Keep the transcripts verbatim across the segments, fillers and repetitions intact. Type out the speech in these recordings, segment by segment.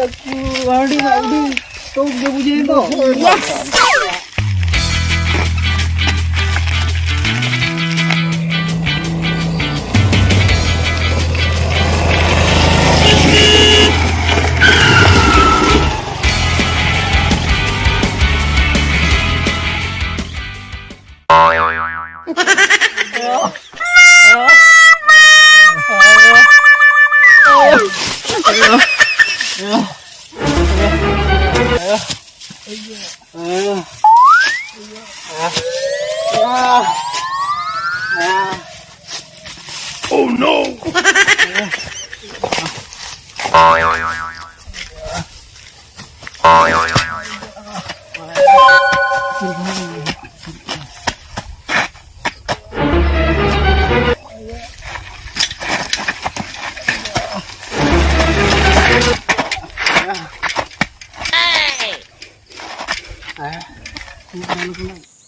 ᱟᱹᱰᱤ ᱟᱹᱰᱤ ᱴᱚᱠ ᱜᱮ ᱵᱩᱡᱷᱟᱹᱣ ᱫᱚ᱾ Oh no!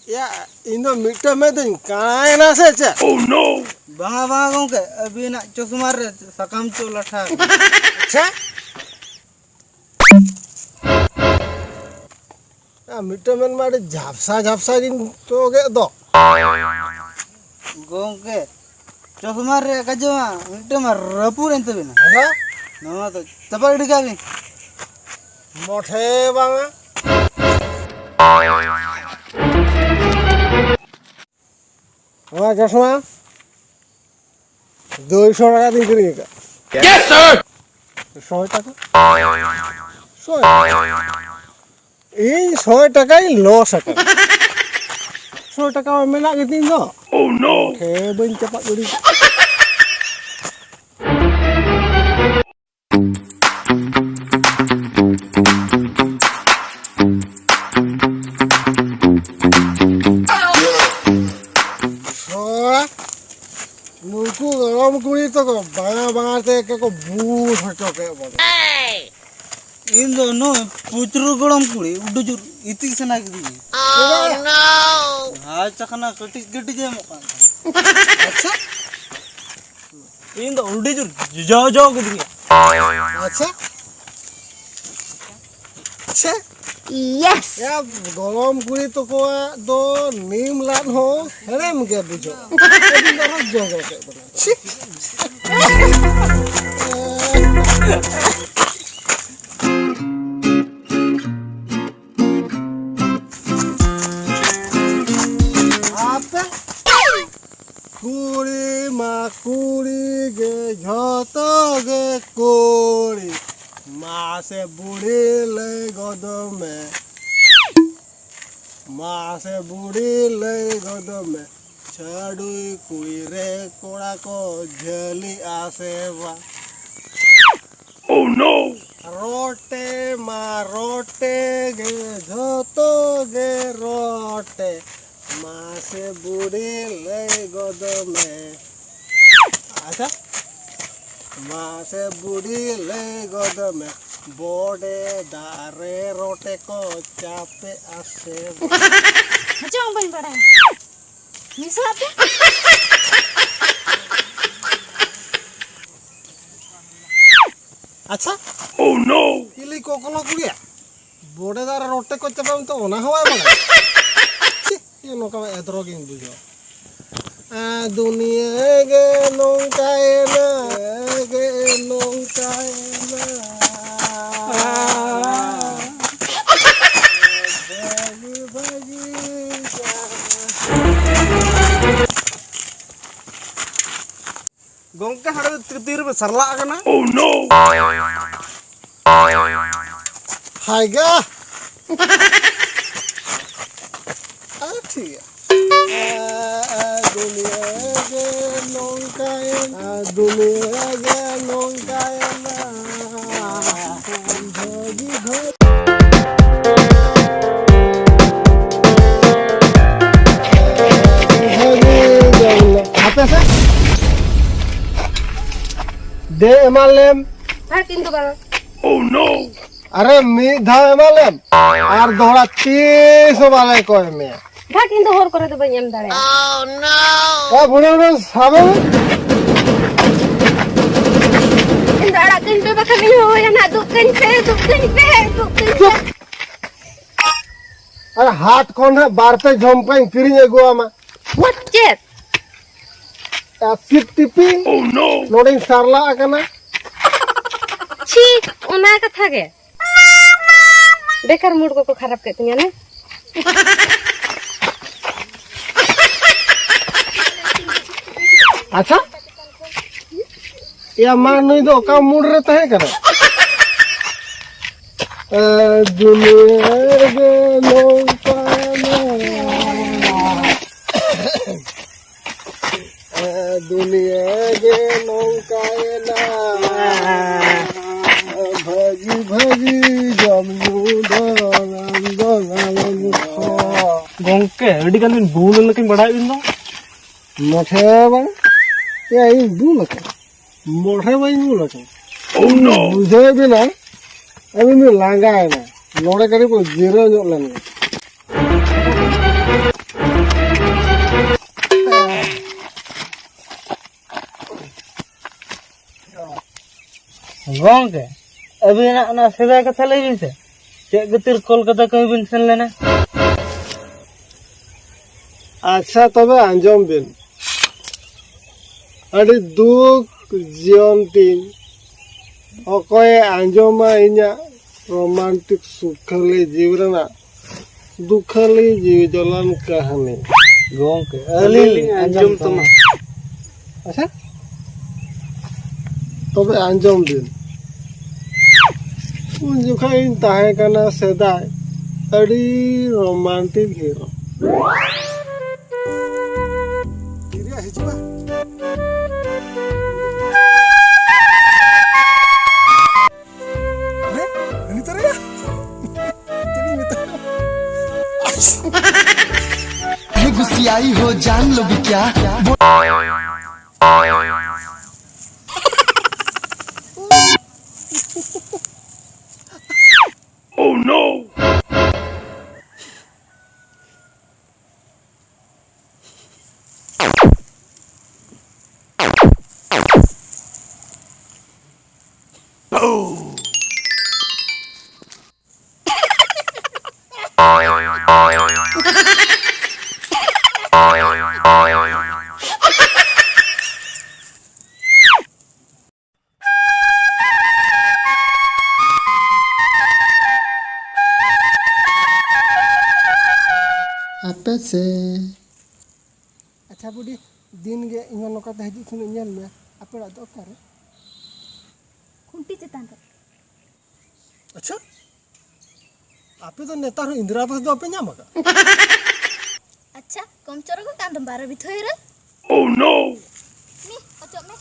ᱭᱟ, ᱤᱧ ᱫᱚ ᱢᱤᱫᱴᱟᱝ ᱢᱮᱫ ᱫᱚᱧ ᱠᱟᱬᱟᱭᱮᱱᱟ ᱥᱮ ᱪᱮᱫ? Oh no! ᱵᱟᱝᱟ, ᱵᱟᱝᱟ ᱜᱚᱝᱠᱮ, ᱟᱹᱵᱤᱱᱟᱜ ᱪᱚᱥᱢᱟ ᱨᱮ ᱥᱟᱠᱟᱢ ᱪᱚ ᱞᱟᱴᱷᱟ ᱟᱠᱟᱱᱟ᱾ ᱟᱪᱪᱷᱟ᱾ ᱟᱨ ᱢᱤᱫᱴᱟᱝ ᱢᱮᱫ ᱢᱟ ᱟᱹᱰᱤ ᱡᱷᱟᱯᱥᱟ ᱡᱷᱟᱯᱥᱟ ᱜᱤᱧ ᱠᱚᱭᱚᱜᱮᱫ ᱫᱚ᱾ ᱜᱚᱝᱠᱮ, ᱪᱚᱥᱢᱟ ᱨᱮᱭᱟᱜ ᱠᱟᱡᱮ ᱢᱟ ᱢᱤᱫᱴᱟᱝ ᱢᱟ ᱨᱟᱹᱯᱩᱫ ᱮᱱ ᱛᱟᱵᱤᱱᱟ᱾ ᱟᱪᱪᱷᱟ᱾ ᱱᱚᱣᱟ ᱫᱚ ᱪᱟᱯᱟᱫ ᱜᱤᱰᱤ ᱠᱟᱜ ᱵᱤᱱ᱾ ᱢᱚᱴᱷᱮ ᱵᱟᱝᱟ᱾ ᱱᱚᱣᱟ ᱪᱚᱥᱢᱟ ᱫᱩᱭᱥᱚ ᱴᱟᱠᱟ ᱛᱤᱧ ᱠᱤᱨᱤᱧ ᱟᱠᱟᱫ᱾ Yes, sir! ᱥᱚᱭ ᱴᱟᱠᱟ? ᱥᱚᱭ? ᱤᱧ ᱥᱚᱭ ᱴᱟᱠᱟᱧ ᱞᱚᱥ ᱟᱠᱟᱫᱟ᱾ ᱥᱚᱭ ᱴᱟᱠᱟ ᱢᱟ ᱢᱮᱱᱟᱜ ᱜᱮᱛᱤᱧ ᱫᱚ᱾ Oh no! ᱴᱷᱮ ᱵᱟᱹᱧ ᱪᱟᱯᱟᱫ ᱜᱤᱰᱤ ᱠᱟᱜ᱾ ᱥᱚᱲᱟ, ᱱᱩᱠᱩ ᱜᱚᱲᱚᱢ ᱠᱩᱲᱤ ᱛᱟᱠᱚ ᱵᱟᱝᱟ ᱵᱟᱝᱟ ᱛᱮ ᱮᱠᱮ ᱠᱚ ᱵᱩᱞ ᱦᱚᱪᱚ ᱠᱮᱫ ᱵᱚᱱᱟ᱾ ᱤᱧ ᱫᱚ ᱱᱩᱭ ᱯᱩᱪᱨᱩ ᱜᱚᱲᱚᱢ ᱠᱩᱲᱤ ᱩᱰᱩᱡᱩᱨ ᱤᱛᱤᱡ ᱥᱟᱱᱟ ᱠᱤᱫᱤᱧᱟ᱾ ᱦᱟᱭ ᱪᱟᱠᱷᱱᱟ ᱠᱟᱹᱴᱤᱡ ᱠᱟᱹᱴᱤᱡ ᱮ ᱮᱢᱚᱜ ᱠᱟᱱ ᱛᱟᱦᱮᱸᱫ᱾ ᱟᱪᱪᱷᱟ᱾ ᱤᱧ ᱫᱚ ᱩᱰᱤ ᱡᱳᱨ ᱡᱚ ᱡᱚ ᱠᱤᱫᱤᱧᱟ᱾ ᱟᱪᱪᱷᱟ᱾ ᱪᱷᱮ! ᱭᱮᱥ! ᱭᱟ, ᱜᱚᱲᱚᱢ ᱠᱩᱲᱤ ᱛᱟᱠᱚᱣᱟᱜ ᱫᱚ ᱱᱤᱢ ᱞᱟᱫ ᱦᱚᱸ ᱦᱮᱲᱮᱢ ᱜᱮ ᱵᱩᱡᱷᱟᱹᱜᱼᱟ᱾ ᱟᱹᱵᱤᱱ ᱫᱚ ᱟᱨᱚ ᱡᱚᱡᱚ ᱠᱮᱫ ᱵᱚᱱᱟ᱾ ᱪᱷᱤ! ᱟᱯᱮ ᱠᱩᱲᱤ ᱢᱟ ᱠᱩᱲᱤ ᱜᱮ, ᱡᱷᱚᱛᱚ ᱜᱮ ᱠᱩᱲᱤ᱾ ᱢᱟᱥᱮ ᱵᱩᱲᱦᱤ ᱞᱟᱹᱭ ᱜᱚᱫ ᱢᱮ, ᱢᱟᱥᱮ ᱵᱩᱲᱦᱤ ᱞᱟᱹᱭ ᱜᱚᱫ ᱢᱮ, ᱪᱷᱟᱹᱰᱩᱭ ᱠᱩᱲᱤ ᱨᱮ ᱠᱚᱲᱟ ᱠᱚ ᱡᱷᱟᱹᱞᱤᱜᱼᱟ ᱥᱮ ᱵᱟᱝ? Oh no! ᱨᱚᱴᱮ ᱢᱟ ᱨᱚᱴᱮ ᱜᱮ, ᱡᱷᱚᱛᱚ ᱜᱮ ᱨᱚᱴᱮ, ᱢᱟᱥᱮ ᱵᱩᱲᱦᱤ ᱞᱟᱹᱭ ᱜᱚᱫ ᱢᱮ᱾ ᱟᱪᱪᱷᱟ, ᱢᱟᱥᱮ ᱵᱩᱲᱦᱤ ᱞᱟᱹᱭ ᱜᱚᱫ ᱢᱮ, ᱵᱚᱰᱮ ᱫᱟᱨᱮ ᱨᱚᱴᱮ ᱠᱚ ᱪᱟᱯᱮᱜᱼᱟ ᱥᱮ ᱵᱟᱝ? ᱪᱚᱝ ᱵᱟᱹᱧ ᱵᱟᱲᱟᱭᱟ᱾ ᱢᱤᱫ ᱥᱟᱞᱟᱜ ᱛᱮ? ᱟᱪᱪᱷᱟ᱾ Oh no! ᱤᱞᱤ ᱠᱚᱠᱞᱚ ᱠᱩᱲᱤᱭᱟ᱾ ᱵᱚᱰᱮ ᱫᱟᱨᱮ ᱨᱚᱴᱮ ᱠᱚ ᱪᱟᱯᱮ ᱢᱮᱱᱛᱮ ᱚᱱᱟ ᱦᱚᱸ ᱵᱟᱭ ᱵᱟᱲᱟᱭᱟ᱾ ᱪᱷᱤ, ᱤᱧ ᱱᱚᱝᱠᱟ ᱢᱟ ᱮᱫᱽᱨᱚ ᱜᱤᱧ ᱵᱩᱡᱷᱟᱹᱣᱟ᱾ ᱟ, ᱫᱩᱱᱤᱭᱟᱹ ᱜᱮ ᱱᱚᱝᱠᱟᱭᱮᱱᱟ, ᱜᱮ ᱱᱚᱝᱠᱟᱭᱮᱱᱟ᱾ ᱵᱷᱟᱹᱜᱤ, ᱵᱷᱟᱹᱜᱤ ᱡᱟᱦᱟᱸ᱾ ᱜᱚᱝᱠᱮ, ᱦᱟᱸᱰᱮ ᱛᱤ-, ᱛᱤ ᱨᱮᱵᱮᱱ ᱥᱟᱨᱞᱟᱜ ᱠᱟᱱᱟ? Oh no! ᱦᱟᱭ ᱜᱟ! ᱟᱨ ᱴᱷᱤᱠ ᱜᱮᱭᱟ᱾ ᱟ, ᱟ, ᱫᱩᱱᱤᱭᱟᱹ ᱜᱮ ᱱᱚᱝᱠᱟᱭᱮᱱᱟ, ᱫᱩᱱᱤᱭᱟᱹ ᱜᱮ ᱱᱚᱝᱠᱟᱭᱮᱱᱟ᱾ ᱵᱷᱟᱹᱜᱤ, ᱵᱷᱟᱹᱜᱤ᱾ ᱟᱯᱮ ᱥᱮᱫ ᱫᱮ ᱮᱢᱟᱱ ᱞᱮᱢ᱾ ᱵᱷᱟᱜᱽ ᱤᱧ ᱫᱚ ᱵᱟᱝ᱾ ᱟᱨᱮ ᱢᱤᱫ ᱫᱷᱟᱣ ᱮᱢᱟᱱ ᱞᱮᱢ, ᱟᱨ ᱫᱚᱦᱲᱟ ᱛᱤᱥ ᱦᱚᱸ ᱵᱟᱞᱮ ᱠᱚᱭ ᱢᱮᱭᱟ᱾ ᱵᱷᱟᱜᱽ ᱤᱧ ᱫᱚ ᱦᱚᱨ ᱠᱚᱨᱮ ᱫᱚ ᱵᱟᱹᱧ ᱮᱢ ᱫᱟᱲᱮᱭᱟᱜᱼᱟ᱾ ᱮ ᱵᱩᱲᱦᱤ ᱵᱩᱲᱦᱤ ᱥᱟᱵᱮ ᱢᱮ᱾ ᱤᱧ ᱫᱚ ᱟᱲᱟᱜ ᱠᱟᱹᱧ ᱯᱮ ᱵᱟᱠᱷᱟᱱ᱾ ᱤᱧ ᱦᱚᱦᱚᱭᱟ ᱱᱟᱜ, ᱫᱩᱜ ᱠᱟᱹᱧ ᱯᱮ, ᱫᱩᱜ ᱠᱟᱹᱧ ᱯᱮ, ᱫᱩᱜ ᱠᱟᱹᱧ ᱯᱮ᱾ ᱟᱨ ᱦᱟᱴ ᱠᱷᱚᱱ ᱦᱟᱸᱜ ᱵᱟᱨ ᱯᱮ ᱡᱷᱚᱢᱯᱟᱧ ᱠᱤᱨᱤᱧ ᱟᱹᱜᱩᱣᱟᱢᱟ᱾ ᱪᱮᱫ? ᱮᱥᱤᱰ ᱴᱤᱯᱤ᱾ ᱱᱚᱰᱮᱧ ᱥᱟᱨᱞᱟ ᱟᱠᱟᱱᱟ᱾ ᱪᱷᱤ, ᱚᱱᱟ ᱠᱟᱛᱷᱟ ᱜᱮ᱾ ᱵᱮᱠᱟᱨ ᱢᱩᱰ ᱠᱚᱠᱚ ᱠᱷᱟᱨᱟᱯ ᱠᱮᱫ ᱛᱤᱧᱟ ᱱᱮ᱾ ᱟᱪᱪᱷᱟ, ᱮᱭᱟ ᱢᱟ, ᱱᱩᱭ ᱫᱚ ᱚᱠᱟ ᱢᱩᱰ ᱨᱮ ᱛᱟᱦᱮᱸ ᱠᱟᱱᱟ? ᱮ, ᱫᱩᱱᱤᱭᱟᱹ ᱜᱮ ᱱᱚᱝᱠᱟᱱᱟ᱾ ᱫᱩᱱᱤᱭᱟᱹ ᱜᱮ ᱱᱚᱝᱠᱟᱭᱮᱱᱟ᱾ ᱵᱷᱟᱹᱜᱤ ᱵᱷᱟᱹᱜᱤ ᱡᱚᱢ ᱧᱩ ᱫᱚ ᱵᱟᱝ ᱫᱚ ᱵᱟᱝ᱾ ᱜᱚᱝᱠᱮ, ᱟᱹᱰᱤ ᱜᱟᱱ ᱵᱤᱱ ᱵᱩᱞ ᱞᱮᱠᱟᱧ ᱵᱟᱲᱟᱭᱮᱫ ᱵᱤᱱ ᱫᱚ᱾ ᱢᱚᱴᱷᱮ ᱵᱟᱝ᱾ ᱮᱭᱟ, ᱤᱧ ᱵᱩᱞ ᱟᱠᱟᱱᱟ? ᱢᱚᱴᱷᱮ ᱵᱟᱹᱧ ᱵᱩᱞ ᱟᱠᱟᱱᱟ᱾ ᱵᱩᱡᱷᱟᱹᱣ ᱵᱤᱱᱟ, ᱟᱹᱵᱤᱱ ᱵᱤᱱ ᱞᱟᱸᱜᱟᱭᱮᱱᱟ᱾ ᱱᱚᱰᱮ ᱠᱟᱹᱴᱤᱡ ᱵᱚᱱ ᱡᱤᱨᱟᱹᱣ ᱧᱚᱜ ᱞᱮᱱ ᱜᱮ᱾ ᱜᱚᱝᱠᱮ, ᱟᱹᱵᱤᱱᱟᱜ ᱚᱱᱟ ᱥᱮᱫᱟᱭ ᱠᱟᱛᱷᱟ ᱞᱟᱹᱭ ᱵᱤᱱ ᱥᱮ, ᱪᱮᱫ ᱠᱷᱟᱹᱛᱤᱨ ᱠᱳᱞᱠᱟᱛᱟ ᱠᱟᱹᱢᱤ ᱵᱤᱱ ᱥᱮᱱ ᱞᱮᱱᱟ? ᱟᱪᱪᱷᱟ, ᱛᱚᱵᱮ ᱟᱸᱡᱚᱢ ᱵᱤᱱ᱾ ᱟᱹᱰᱤ ᱫᱩᱠ ᱡᱤᱭᱚᱱ ᱛᱤᱧ, ᱚᱠᱚᱭᱮ ᱟᱸᱡᱚᱢᱟ ᱤᱧᱟᱹᱜ ᱨᱳᱢᱟᱱᱴᱤᱠ ᱥᱩᱠᱷᱟᱹᱞᱤ ᱡᱤᱣᱤ ᱨᱮᱱᱟᱜ ᱫᱩᱠᱷᱟᱹᱞᱤ ᱡᱤᱣᱤ ᱡᱚᱞᱟᱱ ᱠᱟᱹᱦᱱᱤ? ᱜᱚᱝᱠᱮ, ᱟᱹᱞᱤᱧ ᱞᱤᱧ ᱟᱸᱡᱚᱢ ᱛᱟᱢᱟ᱾ ᱟᱪᱪᱷᱟ, ᱛᱚᱵᱮ ᱟᱸᱡᱚᱢ ᱵᱤᱱ᱾ ᱩᱱ ᱡᱚᱠᱷᱟᱡ ᱤᱧ ᱛᱟᱦᱮᱸ ᱠᱟᱱᱟ ᱥᱮᱫᱟᱭ ᱟᱹᱰᱤ ᱨᱳᱢᱟᱱᱴᱤᱠ ᱦᱤᱨᱳ᱾ ᱦᱤᱡᱩᱜᱼᱟ᱾ ᱦᱮᱸ? ᱩᱱᱤ ᱛᱚ ᱨᱮᱭᱟ? ᱪᱮᱫ ᱤᱧ ᱢᱮᱛᱟᱭᱟ? गुस्सियाई हो जान लोगी क्या? Oh no! ᱟᱯᱮ ᱥᱮ᱾ ᱟᱪᱪᱷᱟ ᱵᱩᱰᱤ, ᱫᱤᱱ ᱜᱮ ᱤᱧ ᱦᱚᱸ ᱱᱚᱝᱠᱟ ᱛᱮ ᱦᱤᱡᱩᱜ ᱥᱮᱱᱚᱜ ᱧᱮᱞ ᱢᱮ᱾ ᱟᱯᱮ ᱚᱲᱟᱜ ᱫᱚ ᱚᱠᱟᱨᱮ? ᱠᱷᱩᱱᱴᱤ ᱪᱮᱛᱟᱱ ᱨᱮ᱾ ᱟᱪᱪᱷᱟ, ᱟᱯᱮ ᱫᱚ ᱱᱮᱛᱟᱨ ᱦᱚᱸ ᱤᱱᱫᱤᱨᱟ ᱟᱵᱟᱥ ᱫᱚ ᱵᱟᱯᱮ ᱧᱟᱢ ᱟᱠᱟᱫ? ᱟᱪᱪᱷᱟ, ᱠᱚᱢ ᱪᱚᱨᱚᱠ ᱟᱠᱟᱱ ᱫᱚᱢ ᱵᱟᱨᱚ ᱵᱤᱛᱷᱟᱹᱭ ᱨᱮ᱾ Oh no! ᱢᱤ, ᱚᱪᱚᱜ ᱢᱮ᱾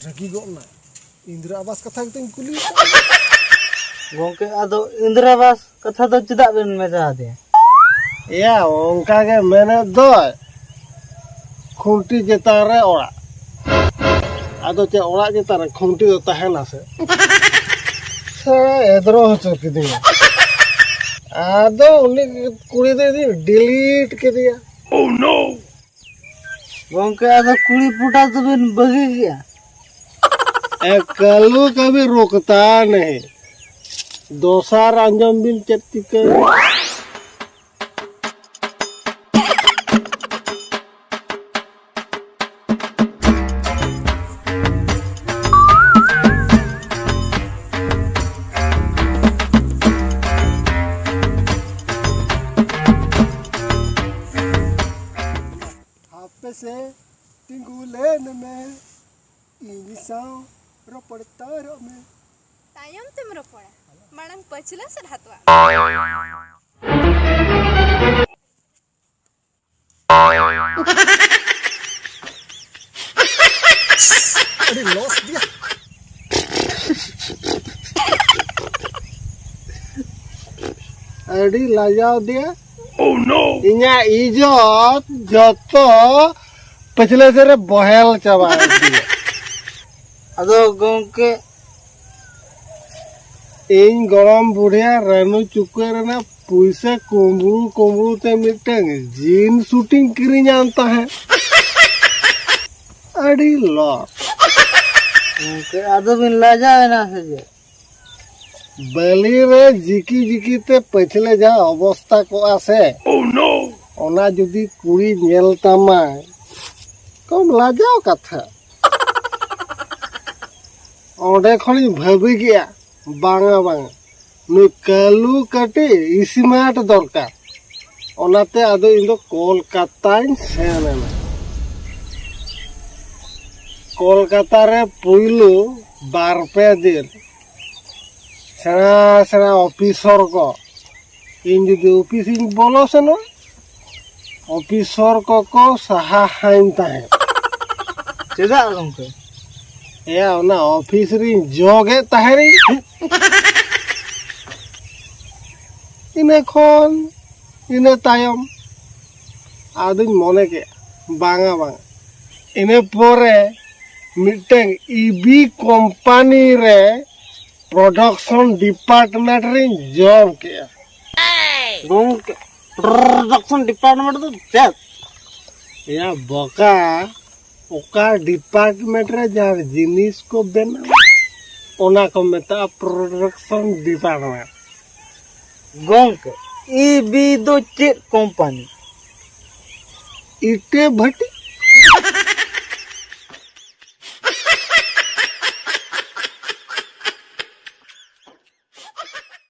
ᱨᱟᱹᱜᱤ ᱜᱚᱫ ᱱᱟᱭ᱾ ᱤᱱᱫᱤᱨᱟ ᱟᱵᱟᱥ ᱠᱟᱛᱷᱟ ᱜᱮᱛᱚᱧ ᱠᱩᱞᱤᱭᱮᱫ ᱠᱚᱣᱟ᱾ ᱜᱚᱝᱠᱮ, ᱟᱫᱚ ᱤᱱᱫᱤᱨᱟ ᱟᱵᱟᱥ ᱠᱟᱛᱷᱟ ᱫᱚ ᱪᱮᱫᱟᱜ ᱵᱮᱱ ᱢᱮᱛᱟ ᱫᱮᱭᱟ? ᱮᱭᱟ, ᱚᱱᱠᱟ ᱜᱮ ᱢᱮᱱᱮᱫ ᱫᱚᱭ, ᱠᱷᱩᱱᱴᱤ ᱪᱮᱛᱟᱱ ᱨᱮ ᱚᱲᱟᱜ᱾ ᱟᱫᱚ ᱪᱮᱫ ᱚᱲᱟᱜ ᱪᱮᱛᱟᱱ ᱨᱮ ᱠᱷᱩᱱᱴᱤ ᱫᱚ ᱛᱟᱦᱮᱱᱟ ᱥᱮ? ᱥᱟᱲᱟ ᱮᱫᱽᱨᱚ ᱦᱚᱪᱚ ᱠᱤᱫᱤᱧᱟ᱾ ᱟᱫᱚ ᱩᱱᱤ ᱠᱩᱲᱤ ᱫᱚ ᱤᱧ delete ᱠᱮᱫᱮᱭᱟ᱾ Oh no! ᱜᱚᱝᱠᱮ, ᱟᱫᱚ ᱠᱩᱲᱤ ᱯᱚᱴᱟᱣ ᱫᱚᱵᱤᱱ ᱵᱟᱹᱜᱤ ᱠᱮᱜᱼᱟ? ᱮ ᱠᱟᱞᱩ ᱠᱟᱵᱷᱤ ᱨᱩᱠᱛᱟ ᱱᱟᱦᱤ᱾ ᱫᱚᱥᱟᱨ ᱟᱸᱡᱚᱢ ᱵᱤᱱ ᱪᱮᱫ ᱪᱤᱠᱟᱹ᱾ ᱦᱟᱯᱮ ᱥᱮ, ᱛᱤᱸᱜᱩ ᱞᱮᱱ ᱢᱮ, ᱤᱧ ᱥᱟᱶ ᱨᱚᱯᱚᱲ ᱛᱟᱨᱚᱜ ᱢᱮ᱾ ᱛᱟᱭᱚᱢ ᱛᱮᱢ ᱨᱚᱯᱚᱲᱟ, ᱢᱟᱲᱟᱝ ᱯᱟᱹᱪᱷᱞᱟᱹ ᱥᱮᱫ ᱦᱟᱛᱣᱟ᱾ ᱟᱹᱰᱤ ᱞᱚᱥ ᱜᱮᱭᱟ᱾ ᱟᱹᱰᱤ ᱞᱟᱡᱟᱣ ᱫᱮᱭᱟ᱾ Oh no! ᱤᱧᱟᱹᱜ ᱤᱡᱚᱛ ᱡᱚᱛᱚ ᱯᱟᱹᱪᱷᱞᱟᱹ ᱥᱮᱫ ᱨᱮ ᱵᱚᱦᱮᱞ ᱪᱟᱵᱟ ᱟᱠᱟᱱᱟ᱾ ᱟᱫᱚ ᱜᱚᱝᱠᱮ, ᱤᱧ ᱜᱚᱲᱚᱢ ᱵᱩᱰᱷᱤᱭᱟᱜ ᱨᱟᱹᱱᱩ ᱪᱩᱠᱟᱹ ᱨᱮᱱᱟᱜ ᱯᱩᱭᱥᱟᱹ ᱠᱩᱢᱵᱽᱲᱩ ᱠᱩᱢᱵᱽᱲᱩ ᱛᱮ ᱢᱤᱫᱴᱟᱝ ᱡᱤᱱ ᱥᱩᱴᱤᱝ ᱠᱤᱨᱤᱧᱟᱱ ᱛᱟᱦᱮᱸᱫ᱾ ᱟᱹᱰᱤ ᱞᱚᱥ᱾ ᱜᱚᱝᱠᱮ, ᱟᱫᱚ ᱵᱤᱱ ᱞᱟᱡᱟᱣ ᱮᱱᱟ ᱥᱮ ᱪᱮᱫ? ᱵᱟᱹᱞᱤ ᱨᱮ ᱡᱤᱠᱤ ᱡᱤᱠᱤ ᱛᱮ ᱯᱟᱹᱪᱷᱞᱟᱹ ᱡᱟᱦᱟᱸ ᱚᱵᱚᱥᱛᱟ ᱠᱚᱜᱼᱟ ᱥᱮ, ᱚᱱᱟ ᱡᱩᱫᱤ ᱠᱩᱲᱤ ᱧᱮᱞ ᱛᱟᱢᱟᱭ, ᱠᱚᱢ ᱞᱟᱡᱟᱣ ᱠᱟᱛᱷᱟ᱾ ᱚᱸᱰᱮ ᱠᱷᱚᱱᱤᱧ ᱵᱷᱟᱹᱵᱤ ᱠᱮᱜᱼᱟ, ᱵᱟᱝᱟ, ᱵᱟᱝᱟ, ᱱᱩᱭ ᱠᱟᱹᱞᱩ ᱠᱟᱹᱴᱤᱡ ᱥᱢᱟᱨᱴ ᱫᱚᱨᱠᱟᱨ᱾ ᱚᱱᱟᱛᱮ ᱟᱫᱚ ᱤᱧ ᱫᱚ ᱠᱳᱞᱠᱟᱛᱟᱧ ᱥᱮᱱ ᱮᱱᱟ᱾ ᱠᱳᱞᱠᱟᱛᱟ ᱨᱮ ᱯᱩᱭᱞᱩ ᱵᱟᱨ ᱯᱮ ᱫᱤᱱ ᱥᱮᱬᱟ ᱥᱮᱬᱟ ᱚᱯᱷᱤᱥᱚᱨ ᱠᱚ, ᱤᱧ ᱡᱩᱫᱤ ᱚᱯᱷᱤᱥ ᱤᱧ ᱵᱚᱞᱚ ᱥᱮᱱᱚᱜᱼᱟ, ᱚᱯᱷᱤᱥᱚᱨ ᱠᱚᱠᱚ ᱥᱟᱦᱟ ᱦᱟᱹᱧ ᱛᱟᱦᱮᱸᱫ᱾ ᱪᱮᱫᱟᱜ ᱜᱚᱝᱠᱮ? ᱮᱭᱟ, ᱚᱱᱟ ᱚᱯᱷᱤᱥ ᱨᱤᱧ ᱡᱚᱜᱮᱫ ᱛᱟᱦᱮᱸᱱᱤᱧ᱾ ᱤᱱᱟᱹ ᱠᱷᱚᱱ ᱤᱱᱟᱹ ᱛᱟᱭᱚᱢ ᱟᱫᱚᱧ ᱢᱚᱱᱮ ᱠᱮᱫᱼᱟ, ᱵᱟᱝᱟ, ᱵᱟᱝᱟ᱾ ᱤᱱᱟᱹ ᱯᱚᱨᱮ ᱢᱤᱫᱴᱟᱝ ᱤᱵᱤ ᱠᱳᱢᱯᱟᱱᱤ ᱨᱮ ᱯᱨᱚᱰᱟᱠᱥᱚᱱ ᱰᱤᱯᱟᱨᱴᱢᱮᱱᱴ ᱨᱤᱧ ᱡᱚᱵ ᱠᱮᱜᱼᱟ᱾ ᱜᱚᱝᱠᱮ, ᱯᱨᱚᱰᱟᱠᱥᱚᱱ ᱰᱤᱯᱟᱨᱴᱢᱮᱱᱴ ᱫᱚ ᱪᱮᱫ? ᱮᱭᱟ ᱵᱚᱠᱟ, ᱚᱠᱟ ᱰᱤᱯᱟᱨᱴᱢᱮᱱᱴ ᱨᱮ ᱡᱟᱦᱟᱸ ᱡᱤᱱᱤᱥ ᱠᱚ ᱵᱮᱱᱟᱣᱟ, ᱚᱱᱟ ᱠᱚ ᱢᱮᱛᱟᱜᱼᱟ ᱯᱨᱚᱰᱟᱠᱥᱚᱱ ᱰᱤᱯᱟᱨᱴᱢᱮᱱᱴ᱾ ᱜᱚᱝᱠᱮ, ᱤᱵᱤ ᱫᱚ ᱪᱮᱫ ᱠᱳᱢᱯᱟᱱᱤ? ᱤᱴᱟᱹ ᱵᱷᱟᱹᱴᱤ᱾